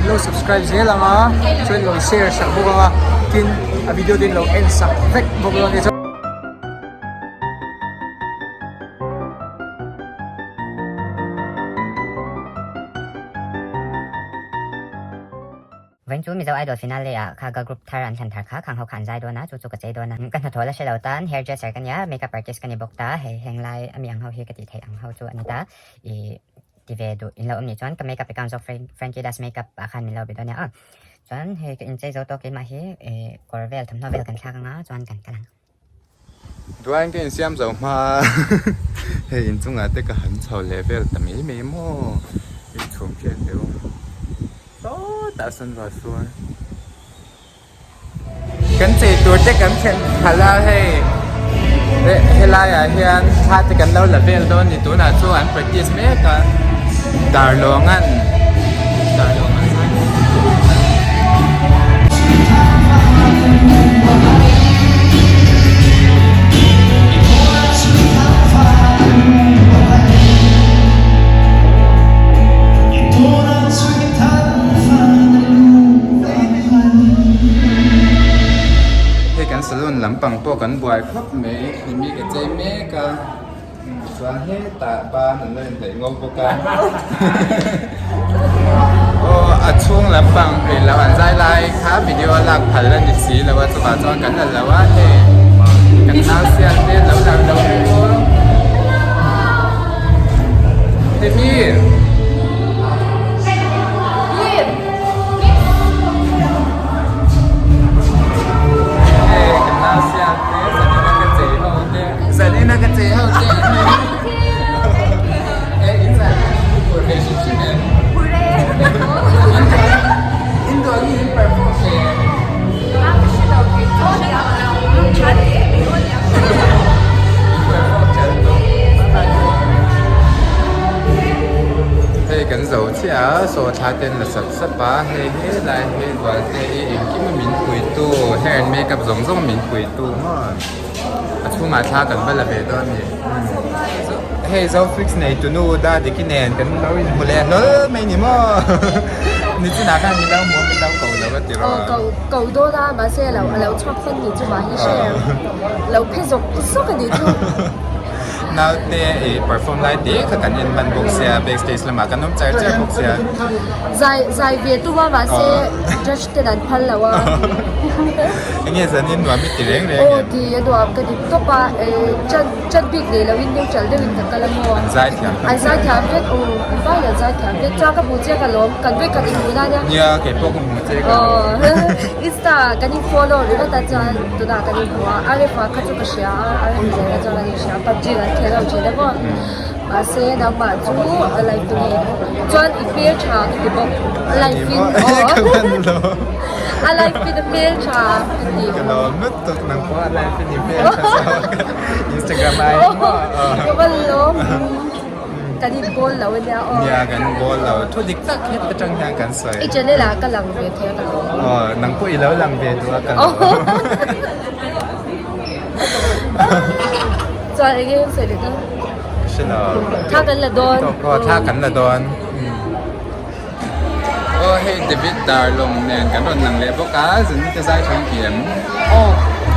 lo subscribe zel ang a chuan lo share sak bawk ang a tin a video te in lo en sak vek bawk dawn a ni. Vawiin chu Mizo Idol finale ah kha girl group thar an thlan thar kha khang ho kha an zai dawn a, chu chu ka chei dawn a. Ka hnathawh la hre lo tan hairdresser ka nia, makeup artist ka ni bawk ta, hei heng lai ami ang ho hi ka tih theih ang ho chu a ni ta. I ti ve duh in lo awm nih chuan ka makeup account zawk Frankie Das Makeup ah khan min lo be dawn nia aw. Chuan hei ka inchei zo tawk keimah hi kawr vel thawmhnaw vel kan thlak anga chuan kan kal ang. Duain ka insiam zo hma a, hei inchungah te ka han chho leh vel ta mai mai maw, inchhung khi an deuh sawtah sawn va suar. Kan chei tur te kan thlen khalh a hei helai ah hian thla te kan lo la vel dawn ni tunah chu an practice mek a darlawng an darlawng an zai Hei kan saloon lampang pawh kan buai khawp mai hlimi ka chei mek a chuan hetah ban an lo inhnaih ngawk bawk a aw a chhung lampang ei lo an zai lai kha video a lak phal a ni si lo a chuvah chuan kan la lo a hei kan nau sial te lo lang lo Hlimi. Hei kan zo chiah a saw thla ten la sap sap a hei helai hi Zualte hi engkim a min puitu hair and makeup zawng zawng a min puitu maw a chhungah thla kan va la ve dawn a ni hei Zofix nei tunu Dadiki nen kan lo inhmu leh hlawl mai ni maw nichinah khan min lo hmu a min lo ko lo a ti rawh Aw ko ko dawn a mahse a lo a lo chhuak fan ni chu mah hi hre lo phe zawk zawk a ni chu. Naute i perform lai te kha kan en hman bawk sia backstage lamah kan awm char char bawk sia. Zai zai ve tum a mahse judge ten an phal lo a. Enge zanin nuam i ti reng reng em? Aw ti a nuam ka dik tawp a chan chan bik nei lo in neutral deuh in ka kal a maw. An zai thiam An zai thiam vek aw an vai an zai thiam vek chuan ka hmu che ka lawm kan vek kan inhmu na nia. Nia kei pawh ka hmu che ka lawm. Insta kan in follow ringawt a chuan tunah kan inhmu a Arifa kha chu ka hria a Arif nen kha chuan kan inhria a PUBG kan khel ho thin a maw mahse nangmah chu a live in chuan i hmel tha ka ti bawk a live in aw a live in a hmel tha ka ti. Ka lawm lutuk nang pawh a live in i hmel tha zawk Instagram ah engmaw ka va lawm. Kan in bawl lo ania aw. Nia kan bawl lo. Thu dik tak het atang hian kan sawi. I channel ah ka lang ve thei a ka lo. Aw nang pawh i lo lang ve duh a ka lo. Chuan enge hun sawi leh dawn? Ka hre lo. Thla kan la dawn. Aw thla kan la dawn. Aw hei David Darlong nen kan rawn lang leh bawk a zan te zai tha ang em? Aw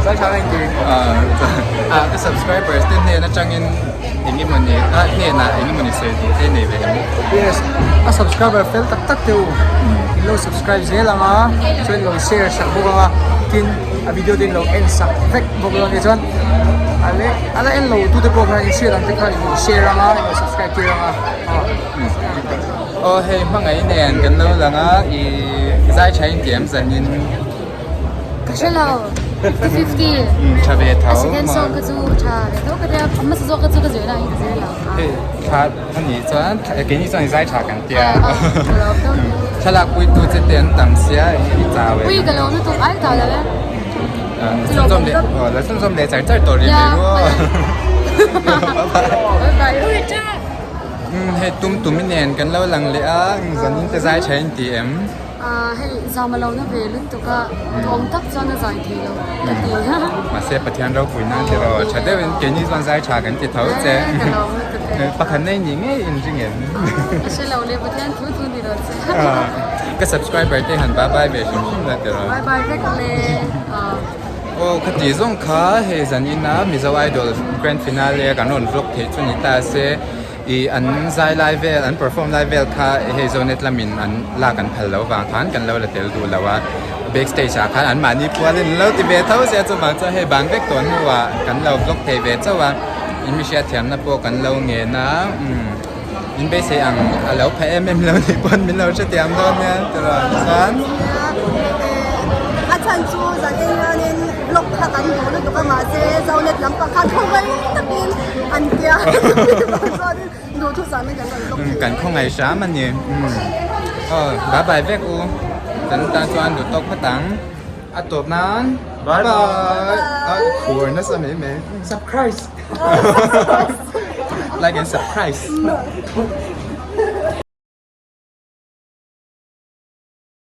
zai tha ang em? Ah ka subscribers te hnen atangin eng emawni ah hnenah eng emawni sawi duh te nei ve em? Yes a subscriber fel tak tak te u in lo subscribe zel ang a chuan in lo share sak bawk ang a tin a video te in lo en sak vek bawk lo a nia chuan a leh a la en lo tu te pawh khan in hriat ang te khan in lo share ang a in lo subscribe tir ang a aw. Aw hei hmangaih nen kan lo lang a i zai tha in ti em zanin. Ka hre lo 50 50. Tha ve tho. A second song ka chu tha ve tho ka tia a hmasa zawk ka chu ka zir na in ka zir lo. Hei tha ani chuan keini chuan i zai tha kan tia. Thlalak pui tu che te an tam sia i chau e. Pui ka lo lutuk ai ta lo e. La chhunzawm leh aw la chhunzawm leh char char tawh rih mai ru. Bye bye. Umm hei tum tum i nen kan lo lang leh a zanin te zai tha in ti em? Ahh hei zam a lo na ve lutuk a duhawm tak chuan a zai thei lo ka ti a. Mahse Pathian ropui nan ti rawh tha deuhin keini chuan zai tha kan ti tho che. Ka lo lutuk e. Pakhat nei ni ngei in ring em? Ka hre lo le Pathian thu thu ni rawh che. Ka subscriber te han bye bye ve hrim hrim la tiraw. Bye bye vek le. Aw ka tih zawng kha hei zan ina Mizo Idol Grand Finale a kan rawn vlog theih chu ni ta se ih an zai lai vel an perform lai vel kha hei Zonet lamin an lak an phal lo vang khan kan lo la tel duh lo a backstage ah khan an mahni pualin an lo ti ve tho sia chuvang chuan hei bang vek tawh hnuah kan lo vlog thei ve chauh a in mi hriatthiamna pawh kan lo ngen a umm. In beisei ang a lo pha em em lo nih pawn min lo hrethiam dawn nia tiraw chuan. A chhan chu zan en hianin vlog kha kan duh lutuk a mahse Zonet lampang khan khawngaih takin an tia chuanin duhthusam in kan rawn vlog thei. Kan khawngaih hram a ni. Aw bye bye vek u. Kan tan chuan duh tawk phawt ang. A tawp nan bye bye. A khur nasa mai mai. Surprise. Like and surprise.